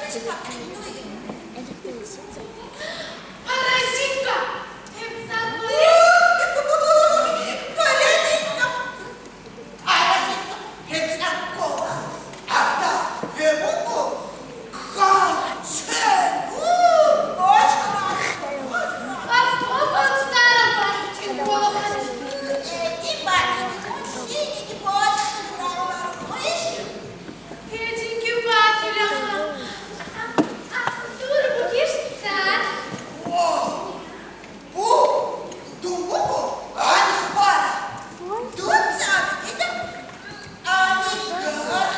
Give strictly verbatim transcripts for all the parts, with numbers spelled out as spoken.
Паразитка! Паразитка! Паразитка! Гьеб цӀаккола! Гьабда гьеб буго! Гьа, цебе! Бачара! Гьаб буго царал бахтин бола! Эти бахтин, мужчиниги бачара! Гьединги батилаха. Дур бугищ цӀар? О, бу, дун буго гӀанхъ бара. Дун цӀар гьедаб? Алигар.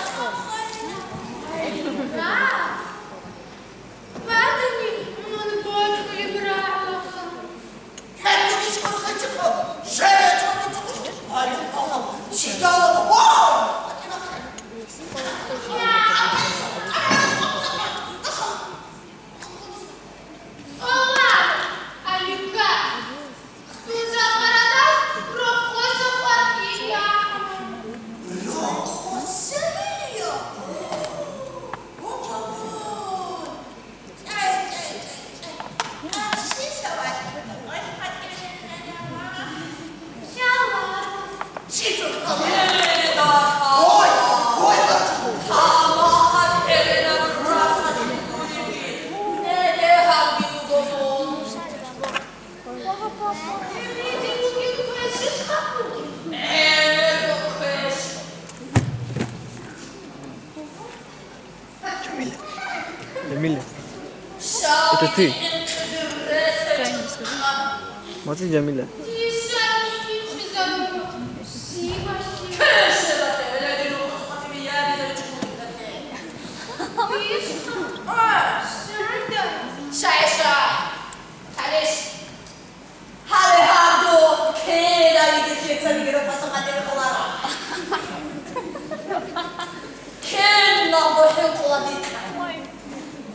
Алигар? Батани мун бокьулеб рагӀалаха. Эмилия. Это ты? Смотри, Джамиля. Шайша! Талиш! Гьале гьаб дун киданиги лъицаниги рухӀалъухъ гьатӀир кьоларо. Киналго хӀинкъула дихъа.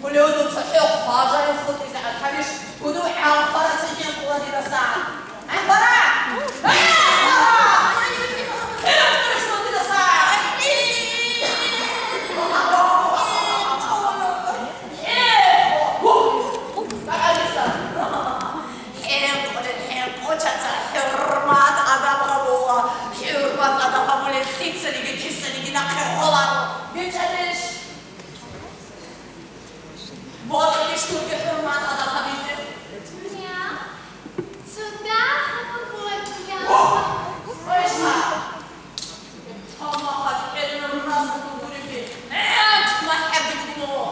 Гьулев дуца хӀехъ бажарин хутӀизе гӀатарищ, гунув гӀалхъварацин хӀинкъула дирасан. ГӀахӀбара! ГӀахӀбара! ХӀинкъула дирасан! ХӀинкъула! ХӀинкъулел хӀинкъучаца хӀурмат адаб гьабула, хӀурмат адаб гьабулел лъицаниги кисаниги нахъе гьоларо. БичӀанищ? Бокьилищ дурги хӀурмат адаб гьабизе? Ня, цо дагьаб бокьила. О! Ойшма! Тамахал хӀеринаб рунасан дурги, гӀант махӀабги буго.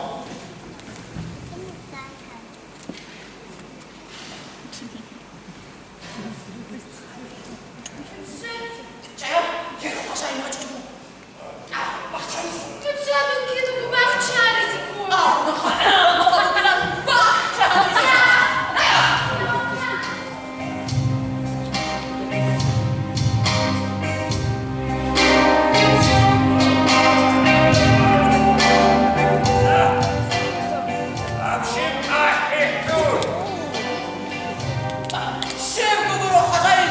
Щиб гуро, хазаин?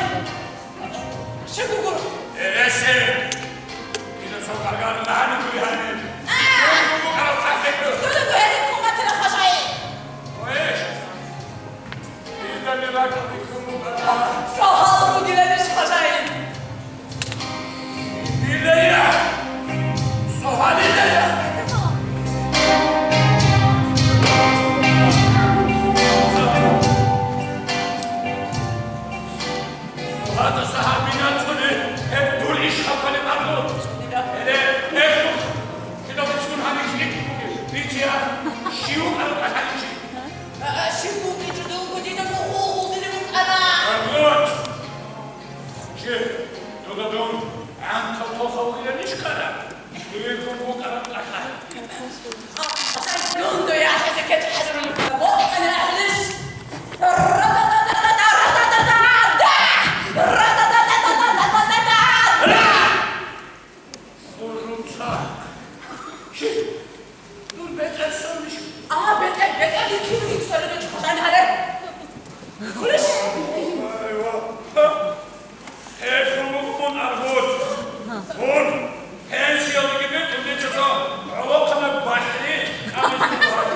Щиб гуро? Гьереси! Дида цо гаргар лагьани гури гьаниб. А! Гьеб гуро, хазаин! Дуда гуро, гьедин куматира, хазаин! Веш! Дида миракл бихьун буго. Цо гьал ругиланищ, хазаин? Илая! Сухалилая! Сухата сахабинацуни гьеб дур иш хапали маргу. Эре, эсу! Кидаб ицун гьаниш икӀ бугеб? Бития! Щив арукӀа гьаничи? Щив букӀинчӀо дунго дида мухул гьулдине букӀана. Аргъот! Чи, дуда дун гӀантал тоха вугиланищ ккара? Дуе дун букӀараб кӀалъай. Дун дуе ахӀизе ккечӀеб хӀадурулеб букӀана, бокьани ахӀилищ? Ра-да-да-да-да-да! Ра-да-да-да-да-да! Сурруца. Чи? Дур бетӀер сонищ? А, бетӀер, бетӀер, бетӀер, бетӀер, бетӀер, бетӀер, бетӀер, гьале. Хуриш? Айва. Гьелъул мун аргъут. Мун пенсиялдеги бетӀер, бетӀер, гӀолохъанаб бахӀри, къабиз.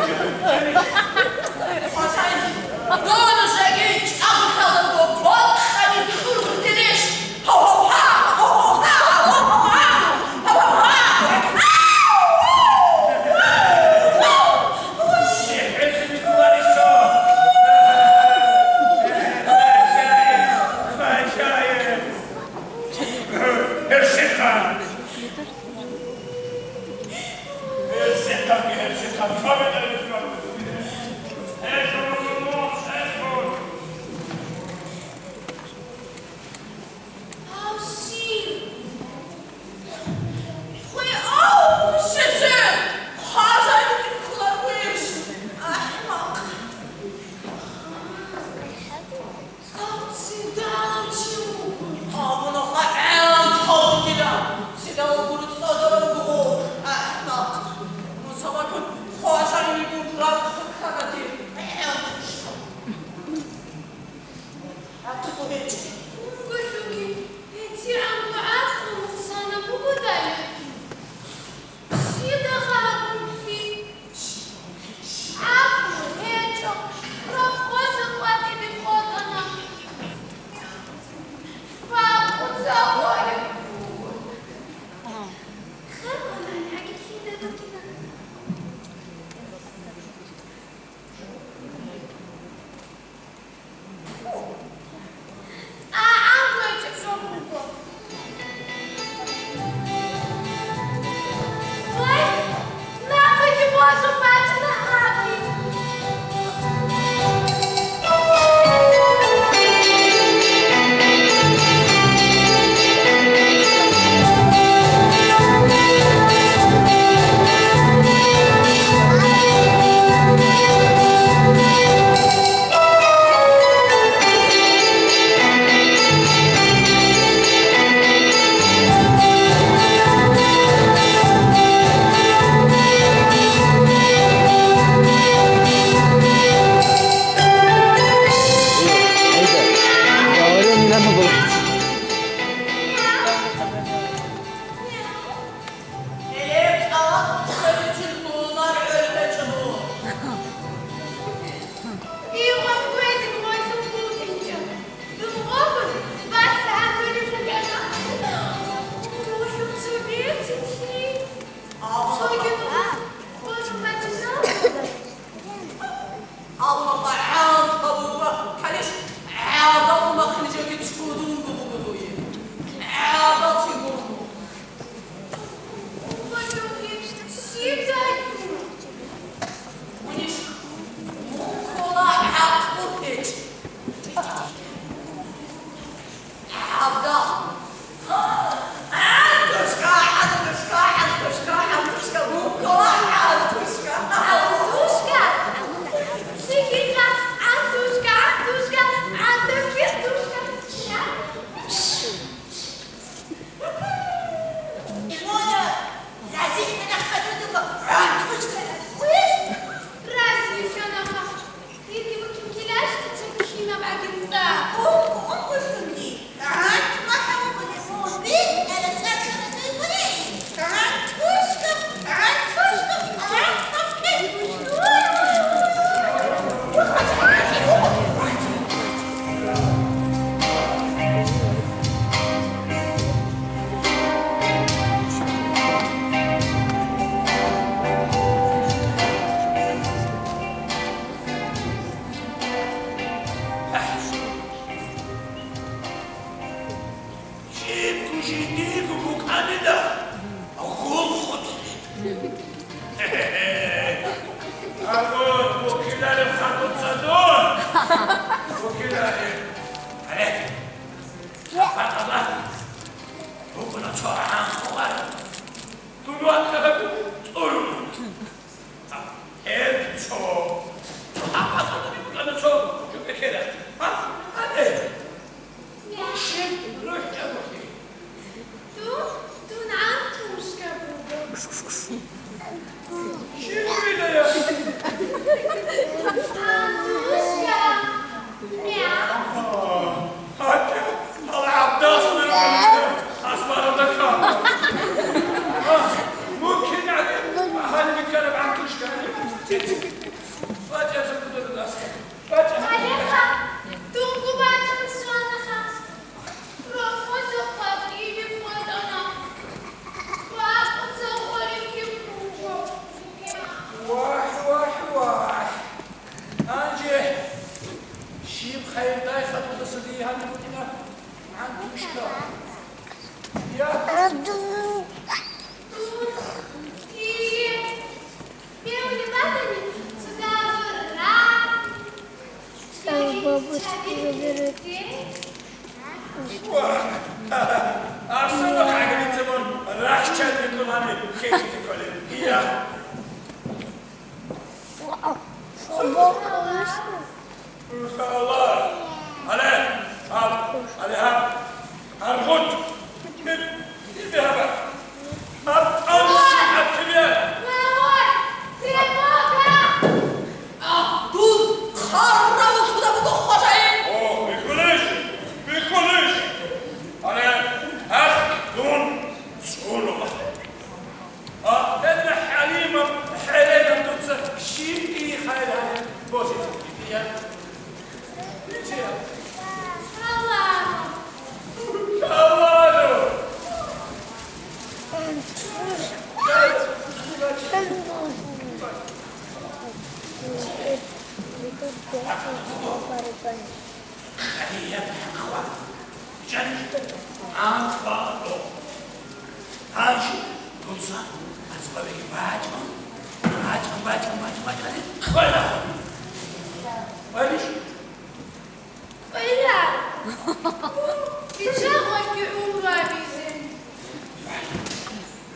Цо. Цо гьаб-гьаб букӀана цо жо бекераб. А? Гьабе. Щиб рухӀ чӀаголъи? Дун, дун гӀантушка буго. Щиб бугилая? ГӀантушка. ГӀантушка. ГьачӀа, гьала гӀабдаллъун ругел асбаралда ккана. А, мумкин гӀадин, гьаниб биккараб гӀантушка. ВачӀа, цо кӀудолъул аскӀор. ВачӀа. Гьалеха, дунго бачӀун сонаха. Рохозухъа кӀиги хъватӀана. Ва акъуца гъорикьи буго. Вагь, вагь, вагь. Гьанже щиб хайирдай хадубаса дие гьаниб букӀина гӀантушка. Я. Дие бегьулеб батани, цо дагьаб рагъ, Ай, бабушка, чадил забирай. Ва, арсана хъагрица мун рахчат рикӀкӀунани хехизе кколеб. Я. Собака вышла. Аллагь. Але, гьаб, але, гьаб. Аргъут. Гьеб, гьеб гьаба. Гьаб, гьаб, гьаб, гьеб. Агь, дун хъарав вугев буго, хважаин! О, бихьулищ, бихьулищ! Але, гьаб, дун цӀунула. А, гьеб ХӀалимаб хӀеренаб дуца щиб дие хайир гьабизе босизе кколеб? Гьанже дуца аскӀовеги бачӀун, бачӀун, бачӀун, бачӀун, бачӀун, хвела. Хвелищ? Хвела. Бича гъвакӀи унго абизе. А,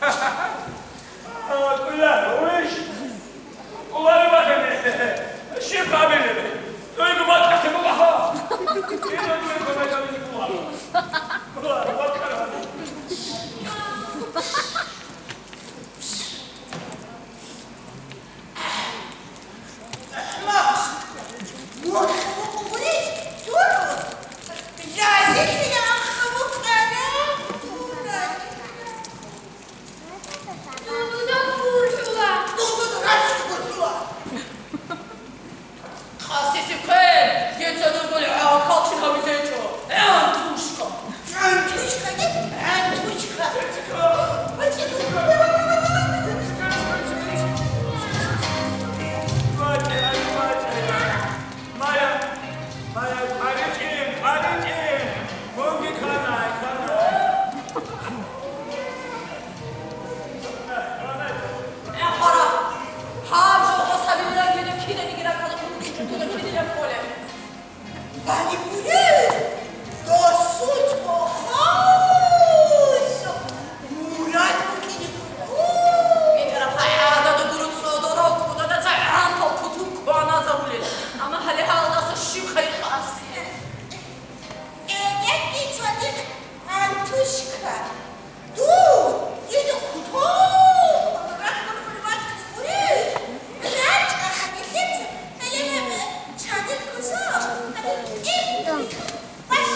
хвела, гьурищ? Улари бахъине. Щиб гьабилеб? Дуйго бакӀалъе буго гьаб. Кида дуйго бакӀалъе буго гьаб? Улари бакӀалъе. Къасиси квен, дица дургули гӀахьал чи гьабизечӀо. ГӀантушка! ГӀантушка, гьеб гӀантушка! Мая, мая, гьаричӀин, гьаричӀин! Мунги кана, кана! Эхара, гьаб жо гъосабилан гьениб кинабиги ракӀалда ккун кколеб. Гьаниб гуреб, досул чӀухӀазе мурад букӀине буго. Бетараб гӀадада гуро цо дора кӀудада цо гӀантал кутун кваназарулел. Амма гьале гьалдаса щиб хайир къаси? Эдекки цо дир гӀантушка. Дун, дида кутун рахъун хъулбатӀаз гурищ? РачӀа гьанилъеца, гьале гьаб чадил кусо, гьаб кӀиб баш.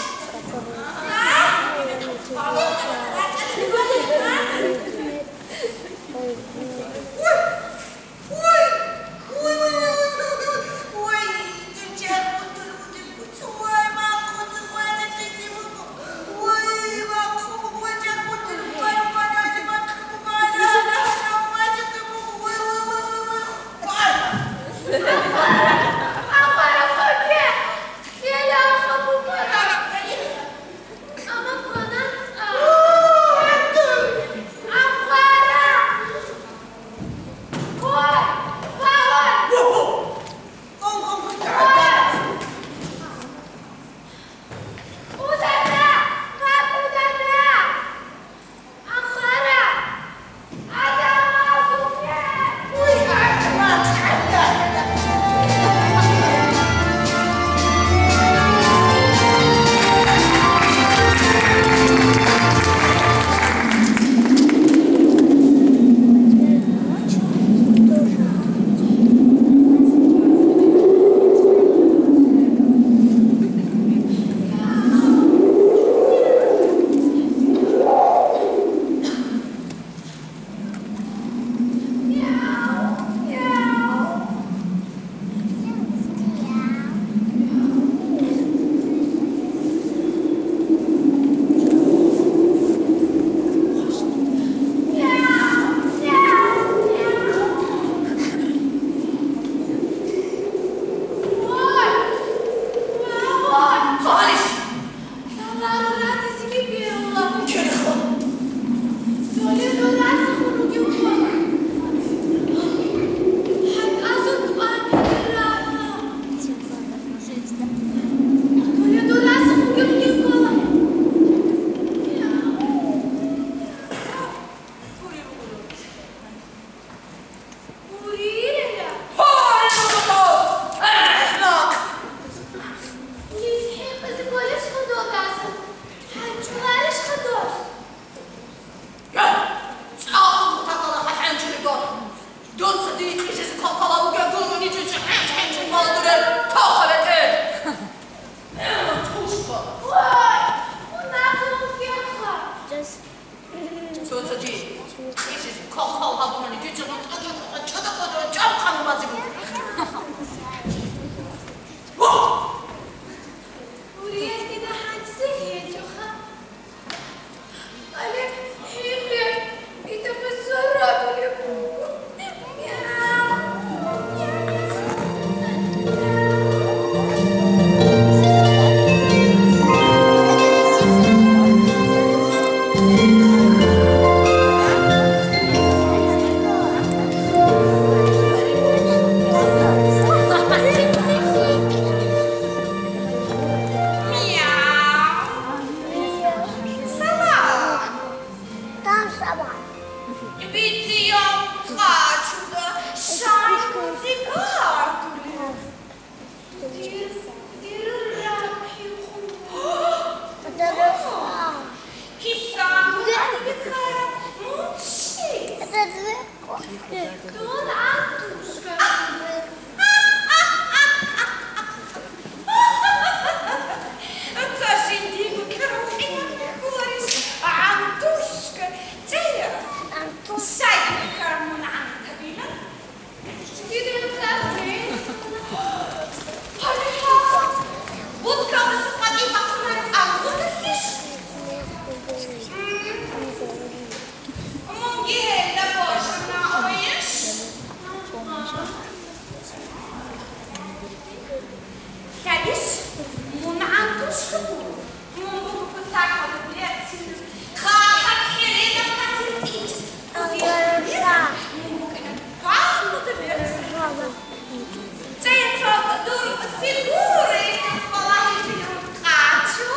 Цо дур фигура балагьизарун къачу.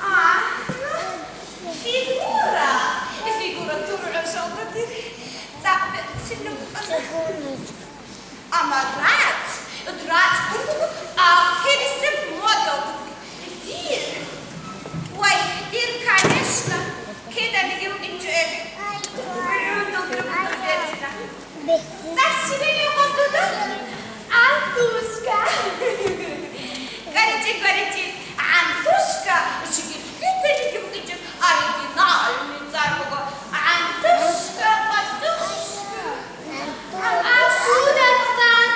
А, фигура, фигура дур гӀажалда дир цӀакъ берцинаб. Амма рац, рац гургу ахирисеб модалда дир. Вай, дир, конечно, киданиги вукӀинчӀо эбе. ГӀундулги рукӀиндул берцина. Царсивели гъобдуда? Антушка. Горячий, горячий. Антушка, жиги флителиги вукӀинчӀо, оригинальный цӀар буго. Антушка, матушка. Антушка цӀар.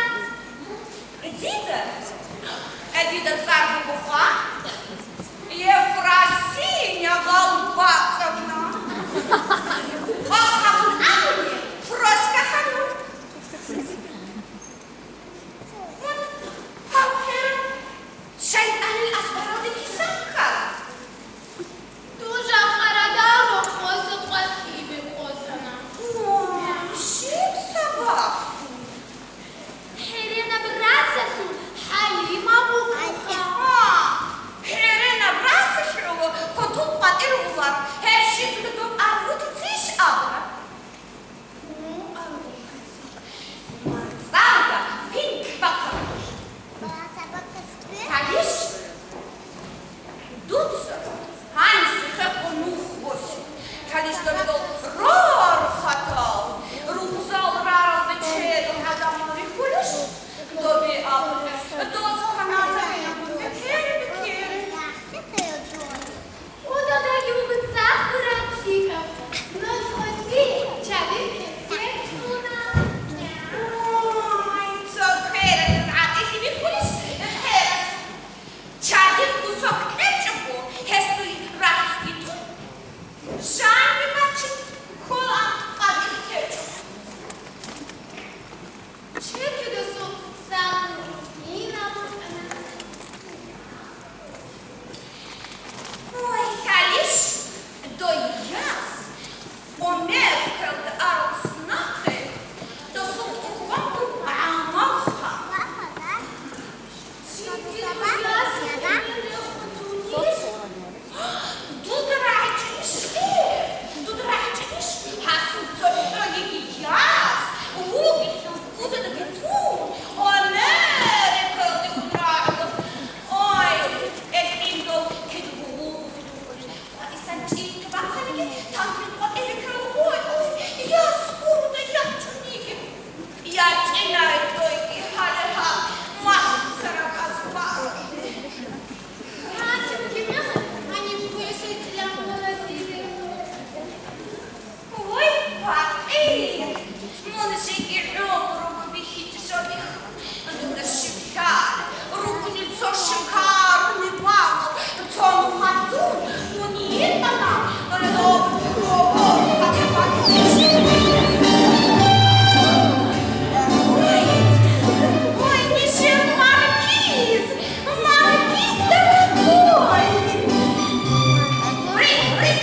Дида? Э, дида цӀар буго ха? Ефросиня Галбацовна. Къокъ гьабун абуни, Фроська ханум. Гьаб хӀера, шайтӀанил азбаралде кисан ккара? Дужа къарадал рокъоса къватӀибе къотӀана. О, щиб сабаблъун? ХӀеренаб расалъул ХӀалима букӀуха. А, хӀеренаб расалъ гӀоло котул къватӀир гъулар, гьеб щиб доб аргъутицейищ абура? МарцӀалда пинкь бахъараб. Гьалищ дуца гьаниса хӀехъо нух босин. Гьалищ додол рорхатал, ругъзал рарал бечедал гӀадамал рихьулищ? Добе абуни, доз ханазаринабун бекери, бекери. Удалдаги вуго цӀакъ гураб лъикӀаб, нух хвезги чадил хӀесеб кьуна. Ой, цо хералъун гӀатӀилъи бихьулищ, херас. Чадил кусок кьечӀого, гьесул рахьги тун, жанги бачун, ккола къадир кьечӀого. Чедидасул цӀакъ рукӀинаб букӀана. Ой, хьалищ, дой яс, Омер ккелда арал сунахъе, досул ургъун гӀамалха. Дуда рагӀичӀищ, э? Дуда рагӀичӀищ? Гьасул цохӀо йигияс вугилъун кӀудидаги тун, Омер ккелде ун рагӀула. Ой, экъиндал кидаго гъулгъуги духъулищ. Хъваисан чӀинги бахъаниги, тантин къватӀире ккела. Ой, ой, яс гуруда ячӀуниги. ЯчӀинай дойги гьале гьаб махсарабаз бараб. Гьанибги мехалъ гьаниб квешай чӀилан гьаладире. Ой, пакъир, мун жеги гӀумруго бихьичӀо. Дуда щибха, рукӀунел цо шикарный бал, цо нухалъ дун унитана, добрый богов, хатаб. Ой, ой, нижер маркиз, маркиз дорогой. Рис, рис.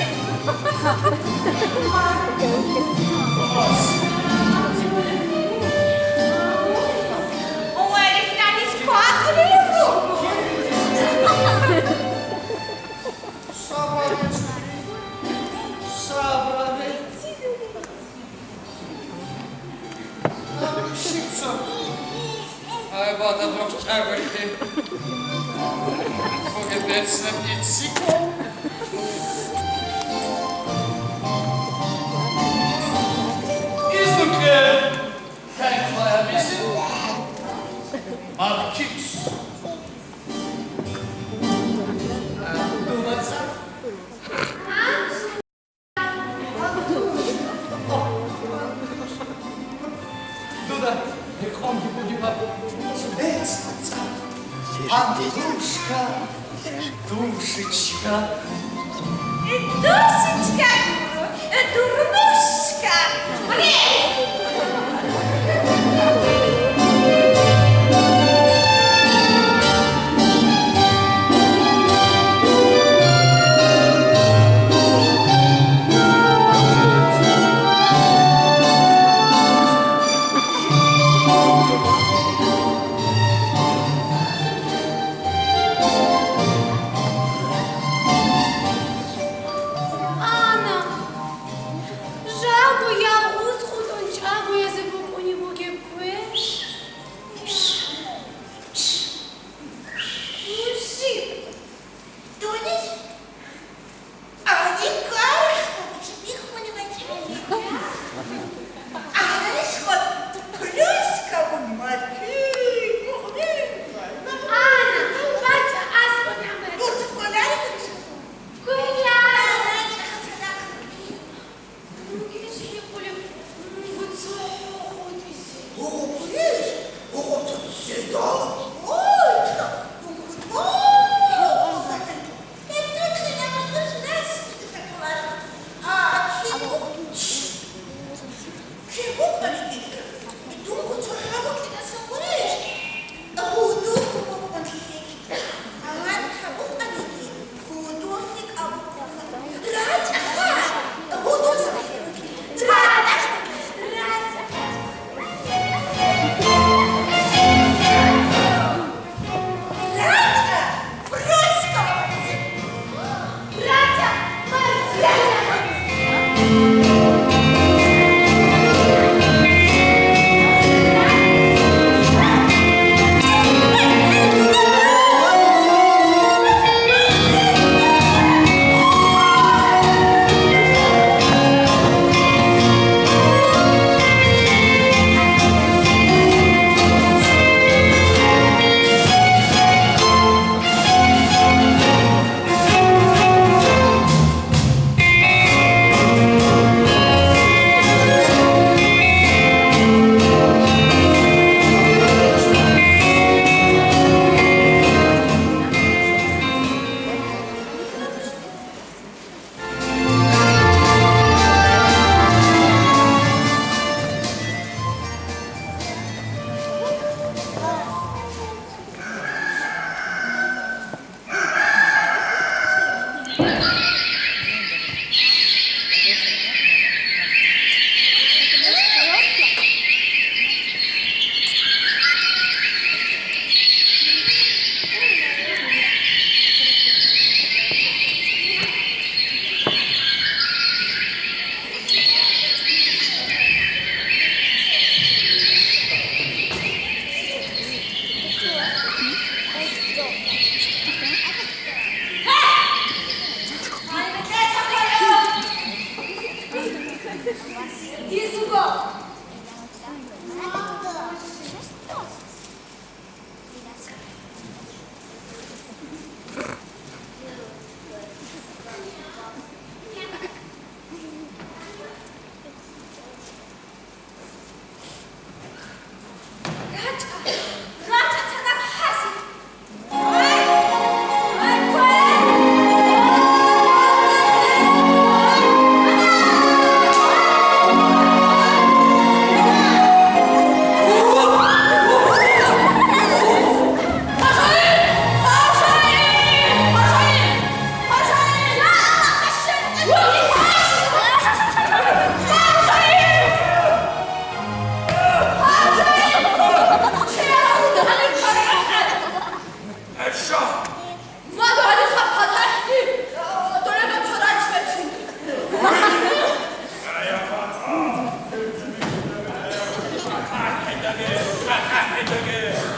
Ай, бада, бохчагурти. Боге децнаб иццикъо. Изнуке. Хай хвая бисин. Маркиз. Дунаца. Дуда, рекъонги бугеб. Цебе цӀакъ. Антошка, душечка. Душечка, гуро, дурнушка. Привет!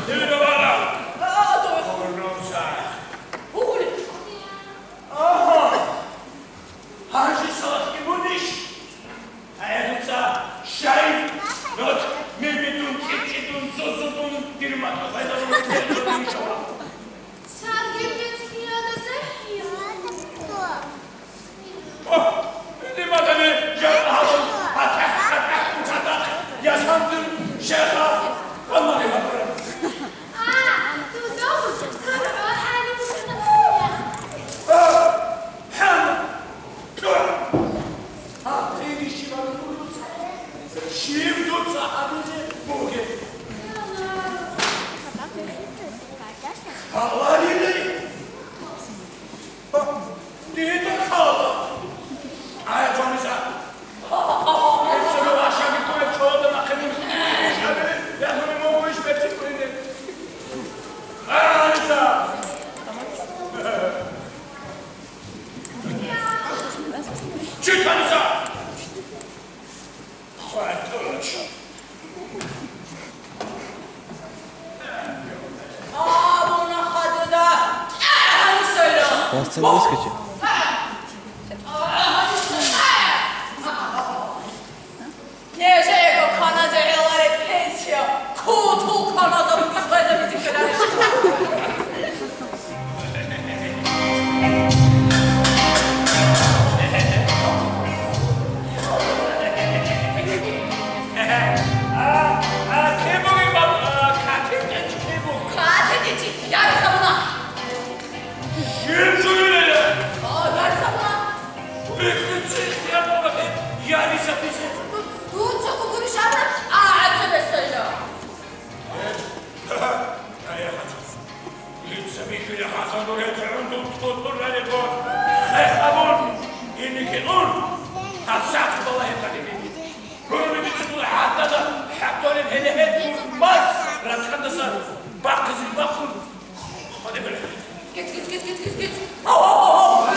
Диве бара. А, а, а, дой. Гьурнуса. Гьури. Агьа. Гьанже салатги мунищ? Гьай, дуца, щай? Нот, мирбидун, чӀичӀидун, зузудун, дир матӀу хайдалъун, дир матӀу хайдалъун. Саргиб децӀ хиялазе? О, дир матӀани жакъа гьабун, гьатӀа, гьатӀа, гьатӀа, я сандин, шеха, валлагьи гьабураб. А, дуда, дуда, гьаниб. А, хӀама. Щив дуца абизе бугеб? Халалили? Дида хала. Ая, Фаниса. ГьебсагӀат ашаги кколеб чолода нахъе мун. Шабири, я, гьуни могу иш бециккурине. Ая, Фаниса. Чи, Фаниса? Вас целый выскочит. Нижего каназе гӀелареб пенсия, кутул каназаб гьезабизе ккеларищ? А, а, кибуги бал-, а, катин кӀанчӀ кибу? Катин кӀанчӀ, яризабуна. Жив жугьилая? А, яризабуна. Бихьинцин хиялалда яризабизе. Дуца гугурищ абна, а, гӀацӀа бесайла. Дица бихьулеб хӀакъалда гьечӀогӀун дун тӀутӀуралеб буго. Хехабун, инекьун, гьабсагӀат балагье къадимиги. Гурони бицунеб гӀадада хӀатӀолеб гьеле гьеб гурбаз ракьандаса бахъизе бахъун. Къадимиги. Гиц, гиц, гиц, гиц, гиц, гиц. Ау, ау, ау, ау.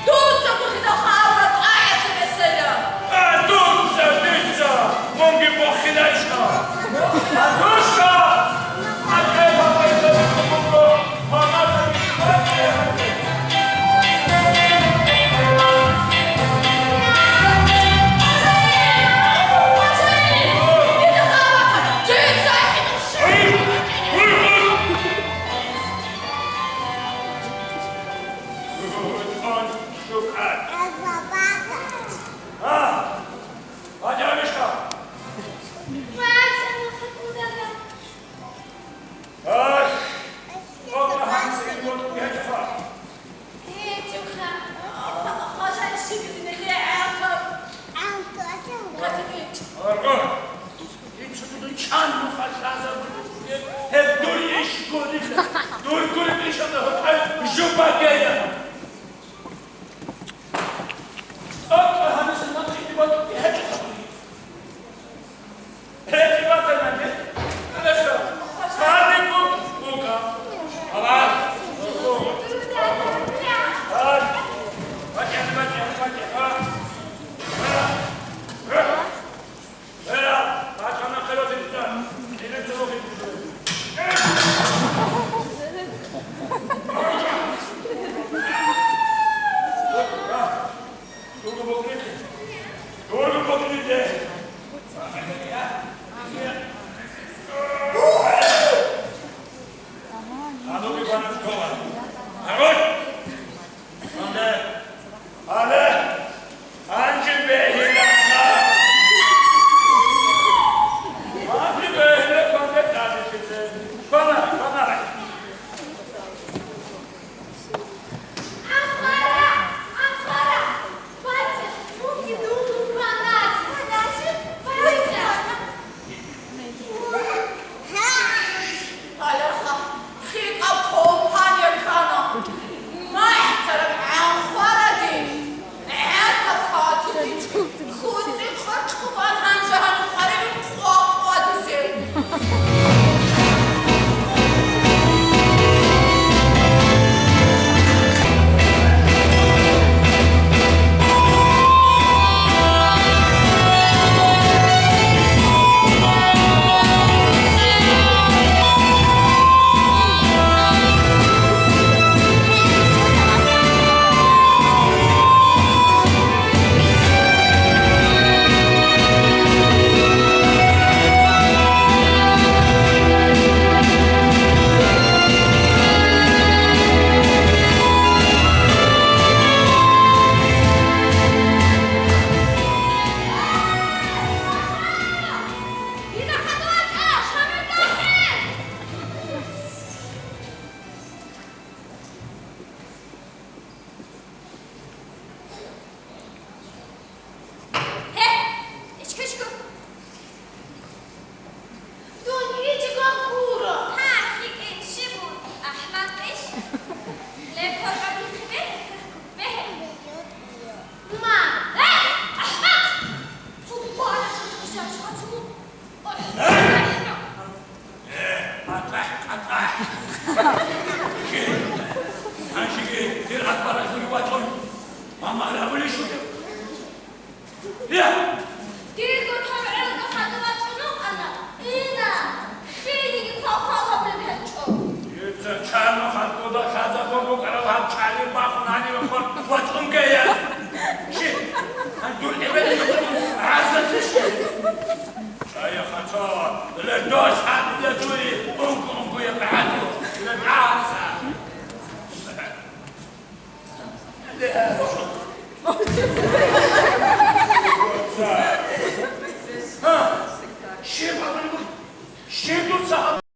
Дуца гурхӀидал хабар тӀагӀаца бесела. А, дуца, дица, мунги буххилайищха? Батушка!